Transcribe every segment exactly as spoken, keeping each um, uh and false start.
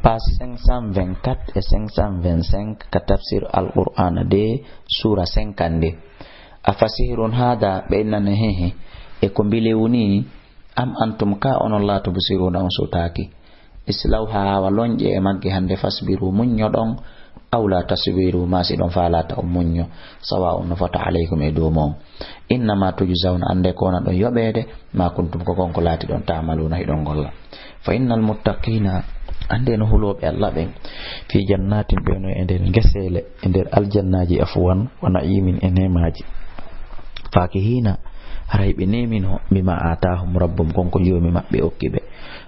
Page cinq cent vingt-quatre e cinq cent vingt-cinq ka tafsir Alqur'aana de, suura cinquante-deux. Afa sihrun haada, ɓe innane hehe, e ko mbilewu ni, am antum, ka onon, laa tubsiruuna, on sutaaki. Islawha, wa lonƴe e magge hannde, fasbiru, muññoɗon, aw laa tasbiru, maa si ɗon faalata on muñño, sawa'un, no fota, alaykum, e dow mon. Innama tujzawna, annde ko wona ɗon yoɓeede, ma kuntum, ko kon ko laatiɗon, ta'maluuna, hiɗon golla. Fa innal muttaqiina, annde no hulooɓe Allah ɓen, fi jannatin, ɓe no e nder ngeseele, e nder aljannaaji, afwan, wa na'imin, e neemaaji. Faakihiina, haray ɓe neemino, bima aataahum rabbuhum, kon ko Joomi maɓɓe okki ɓe.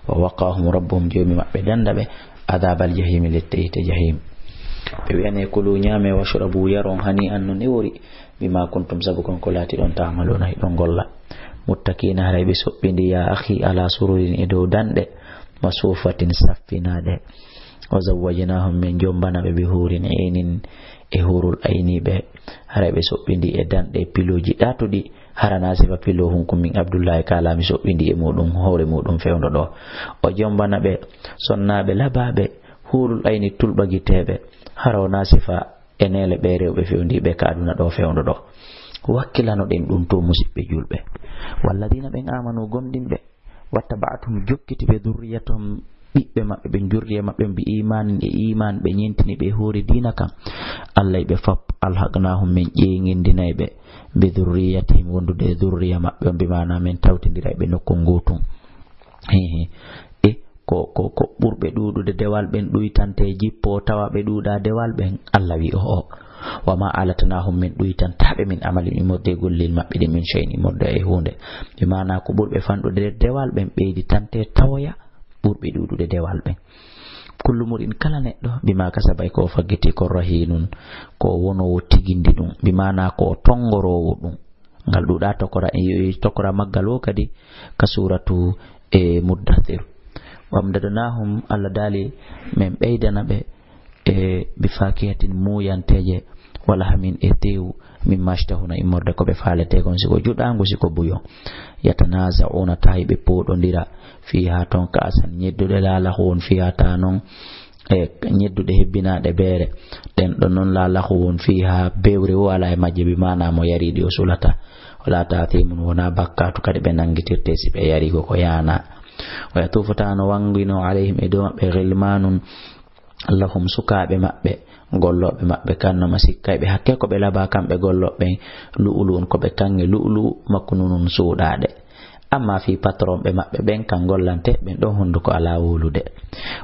Wa waqaahum rabbuhum, Joomi maɓɓe danda ɓe, adaabal jahiimi, lette yiite jahiim. Ɓe wi'ane, kulu, ñaame, washrabu, yaron, hanii'an, no newori, bima kuntum, sabu kon ko laatiɗon, ta'maluuna, hiɗon golla. Muttakiina, haray ɓe soɓɓindi, yaa akhi, ala sururin, e dow danɗe, masuufatin, saffinaaɗe. Wa zawwajnaahum, min jombana ɓe, bi huurin iinin, e huurul ayniiɓe. Haray ɓe soɓɓindi e danɗe pilooji ɗaatuɗi, hara na sifa piloo hunkun min Abdullahi kaala mi soɓɓindi e muɗum, hoore muɗum fewndo ɗo. O jombana ɓe sonnaaɓe labaaɓe, huurul ayni tulɓagiteeɓe, hara o na sifa e neele ɓe rewɓe fewndiiɓe ka aduna ɗo fewndo ɗo. Wakkilanoɗen ɗum to, musiɓɓe julɓe. Walladiina, ɓen aamanu, gomɗinɓe, wattaba'athum, jokkiti ɓe, durriyatuhum, ɓiɓɓe maɓɓe ɓen, jurriya maɓɓe on, bi iimaanin, e iimaan, ɓe ñentini ɓe e hoore diina kan. Allah e ɓe fop, alhaqnaahum, men ƴeeŋindinay ɓe, bi durriyatihim, wondude e durriya maɓɓe on, bi maana men tawtindiray ɓe nokku ngootun. Hihi. E ko, ko, ko ɓurɓe ɗuuɗude dewal ɓen ɗuytante jippo, tawa ɓe ɗuuɗa dewal ɓen, Allah wi o, o. Wa ma alatnahum, min ɗuytantaaɓe min amalihim, immorde e gollel maɓɓe ɗin, min shay'in, immorde e huunde. Bi maana ko ɓurɓe fanɗude dewal ɓen ɓeyditante tawoya ɓurɓe ɗuuɗude dewal ɓen. Kullu mur'in, kala neɗɗo, bima kasaba, e ko o faggiti, ko rahiinun, ko wonoowo tigindi ɗum, bi maana ko o tonngoroowo ɗum. Ngal ɗuuɗa tokora, e, e tokora maggal wo kadi ka suuratu, e, Muddathir. Wa amdadnahum, Allah daali, men ɓeydana ɓe, e, bi fakihatin, muuyanteeje, wa lahamin, e teewu, mimma yashtahuna, immorde ko ɓe faaletee kon, si ko juɗaangu, si ko buyon. Yatanaza'una, tawi ɓe pooɗondira, fiha, ton ka'san, ñedduɗe, la lahwun fiha, ta non, e, ñedduɗe hebbinaaɗe beere. Ɗen ɗon non, la lahwun fiha, bewre wo alaa e majje, bi maana mo yariɗi o sulata. Wala ta'thimun, wona bakkaatu kadi ɓe nanngitirte si ɓe yari ko ko yaana. Wa yatuufu, ta no wanngino, alayhim, e dow maɓɓe, ghilmanun lahum, sukaaɓe maɓɓe, gollooɓe maɓɓe, kannoma sikkay ɓe hakke ko ɓe labaa kamɓe gollooɓe ɓen, lu'lu'un, ko ɓe kaŋŋe lu'lu'u, maknunun, suuɗaaɗe. Amma fii patron ɓe maɓɓe ɓen, kan gollante ɓen ɗon, hunnduko alaa wowlude.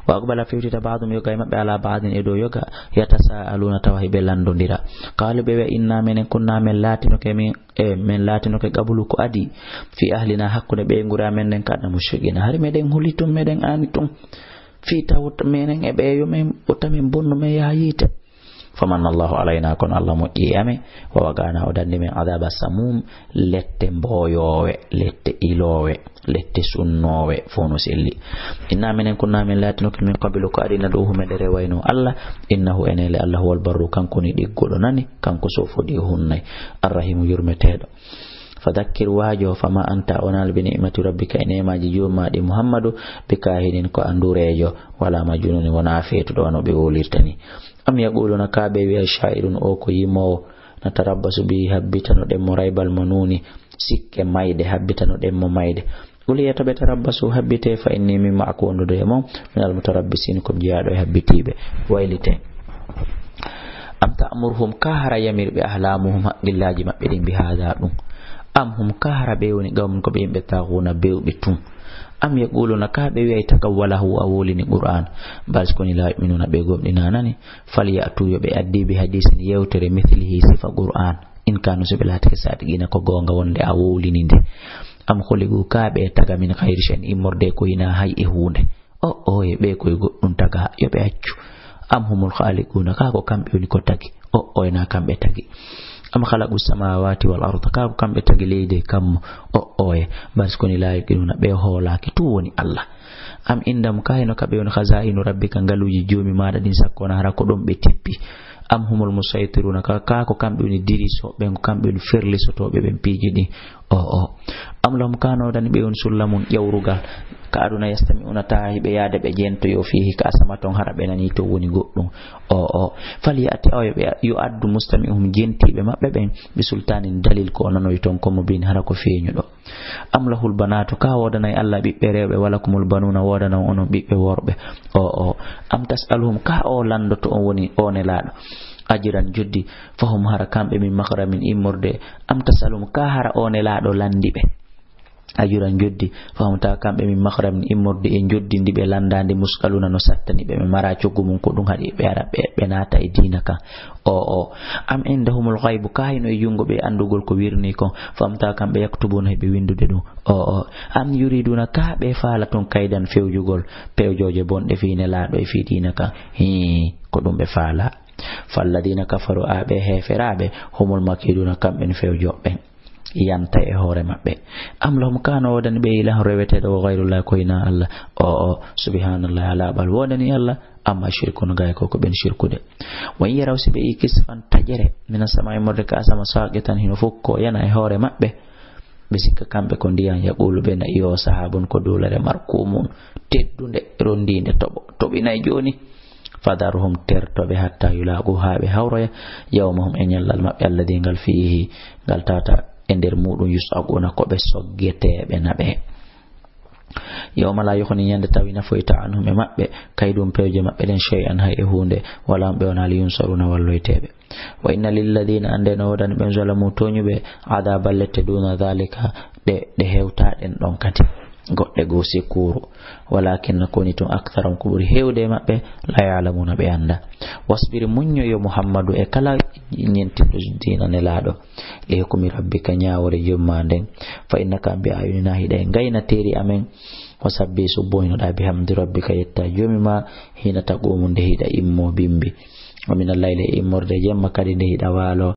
Wa aqbala, fewtita, ba'duhum, yoga e maɓɓe, ala ba'din, e dow yoga, yatasa'aluna, tawa hiɓe lanndondira. Qaalu, ɓe wi'a, inna, menen, kunna, men laatinoke, min, e, men laatinoke, qablu, ko adii, fii ahlina, hakkunde ɓeynguure amen nden, kana, mushfiqina, hari meɗen huli tun, meɗen aani tun. Fii taw menen e ɓeeyo men, o tamen bonnu men yaha yiite. Famanna Allahu alayna, kono Allah moƴƴi e amen, wa waqana, o danndi men, adaba samum, lette mbooyoowe, lette iloowe, lette sunnoowe, fof no selli. Inna menen kunna, men laatinoke, min qablu, ko adii na, ad'uuhu, men ɗe rewayno Allah, innahu, enele Allah, huwal barru, kanko ni ɗigguɗo nani, kanko sofodi o hunnay, arrahimu, yurmeteeɗo. Fadakkir, waajo, fama anta, a wonaa, bi ni'mati rabbika, e neemaaji Joomi maa ɗi, Muhammadu, bi kaahinin, ko a ndureejo, wala majnuunin, wonaa feetuɗo wano ɓe wowlirta ni. Am yaquluna, ka ɓe wi'a, sha'irun, o ko yimoowo, natarabbasu bihi, habbitanoɗen mo raybal manuuni, sikke mayde, habbitanoɗen mo mayde. Qul, wi'e to ɓe, tarabbasu, habbitee, fa inni, min ma'akum, wondude e mon, minal mutarabbisiin, ko mi jeyaaɗo e habbitiiɓe. Waylitee. Am ta'murhum, ka hara yamiri ɓe, ahlamuhum, haqqillaaji maɓɓe ɗin, bi haada, ɗum? Am hum, ka hara ɓe woni, qawmun, ko ɓe yimɓe, taaguuna, bewɓe tun? Am yaquluna, ka ɓe wi'ay, taqawwalahu, a wowlini Qur'aan? Bal, si ko ni, laa yu'minuuna, ɓe gomɗinaanani. Falya'tu, yo ɓe addi, bi hadiisin, yewtere, mithlihi, sifa Qur'aan. In kaanu, si ɓe laatike, saadiqiina, ko goonga wonde a wowlini nde. Am khuliqu, ka ɓe taga, min ghayri shay'in, immorde ko hinaa hay e huunde. O, oye, ɓe koye goɗɗum taga, yo ɓe accu. Am humul khaliquna, ka ko kamɓe woni ko tagi. O, oye, na kamɓe tagi. Am khalaqu samawati wal arda, ka ko kamɓe tagi leydi e kammu. O, oye, bal, si ko ni, laa yuqinuna, ɓe hoolaaki, tun woni Allah. Am indahum, ka hino ka ɓe woni, khazainu rabbika, ngaluuji Joomi maaɗa ɗin, sakko na hara ko ɗon ɓe tippi. Am humul musaytiruna, ka, ka ko kamɓe woni dirisooɓe ɓen, ko kamɓe woni ferlisotooɓe ɓen piiji ɗin. O, o. Am lahum, ka no woodani ɓe on sullamun ƴawrugal, ka aduna yastami'una taha hiɓe yaade ɓe jeentoyo fiihi ka asama ton hara ɓe nani to woni goɗɗum. O, o. Fal ya'ti, awa yo ɓe, yo addu mustami'uhum jentiiɓe maɓɓe ɓen bi sultanin dalil ko o nanoyi ton ko mubin hara ko feeñuɗo. Am lahul banatu, ka woodanay Allah ɓiɓɓe rewɓe, walakumul banuna woodana on onon ɓiɓɓe worɓe. O, o. Am tas'aluhum, ka o landoto on woni o nelaaɗo. Ajiran joddi, fahum hara kamɓe min makramin immorde. Am tas'aluhum, ka hara o nelaaɗo landi ɓe. Ajiran joddi, fahum ta kamɓe min makramin immorde e joddi ndi ɓe landandi muskaluna no sattani ɓe, ɓe mara coggu mum ko ɗum haɗi ɓe ara ɓe, ɓe naata e diina kan. O, o. Am indahumul ghaibu, ka hino e jungo ɓe andugol ko wirni kon. Fahum ta kamɓe yaktubuna heɓe windude ɗum. O, o. Am yuriduna, ka ɓe faala tun kaydan fewjugol, pewjooje bonɗe fii nelaaɗo e fii diina kan. Hii, ko ɗum ɓe faala. Falladina kafaru, a ɓe heeferaaɓe, humul makiduna, kamɓe ni fewjooɓe ɓen. Yanta e hoore maɓɓe. Am lahum, ka no woodani ɓe ilahun reweteeɗo ko gayrullah ko hinaa Allah. O, o, subhanallah, alaa ɓal woodani Allah, amma shirkun, gaay ko ko ɓen shirkude. Wa in yaraw, si ɓe yi kisfan taƴere, mina samaa'i, morde ka asama, saqitan, hino fukko yana e hoore maɓɓe. Ɓe sikka kamɓe ko ndiyan, yaqulu, ɓe na iyo sahabun ko duulere markumun teddunde rondiinde toɓo, toɓinay jooni. Fadharhum, terto ɓe, hatta yulaqu, haa ɓe hawroya, yawmahum, e ñallal maɓɓe, alladhi, ngal fiihi, ngal tata e nder muɗum, yus'aquna, ko ɓe soggeteeɓe na ɓe. Yawma la yughni, ñande tawi nafoyta, anhum, e maɓɓe, kaydum, pewje maɓɓe ɗen, shay'an, hay e huunde, wala hum, ɓe wona, li yunsaruna, walloyteeɓe. Wa inna lilladina, ande no woodani ɓen, zalamu, tooñuɓe, adaban, lette, duna dhalika, ɗe, ɗe hewta ɗen ɗon kadi, goɗɗe goo secours. Walakinna, ko woni tun, aktharahum, ko ɓuri hewde e maɓɓe, la ya'lamuna, ɓe anda. Wasbir, muñño yo Muhammadu e kala ñentinɗo diina nelaaɗo, li hukmi rabbika, ñaawore Joomi maa nden. Fa innaka, an, bi a'yunina, hiɗa e ngaynateeri amen. Wa sabbi, subbohinoɗaa, bihamdi rabbika, yetta Joomi maa, hina taqumu, nde hiɗa immo bimbi. Wa minal layli, e immorde jemma kadi nde hiɗa waalo,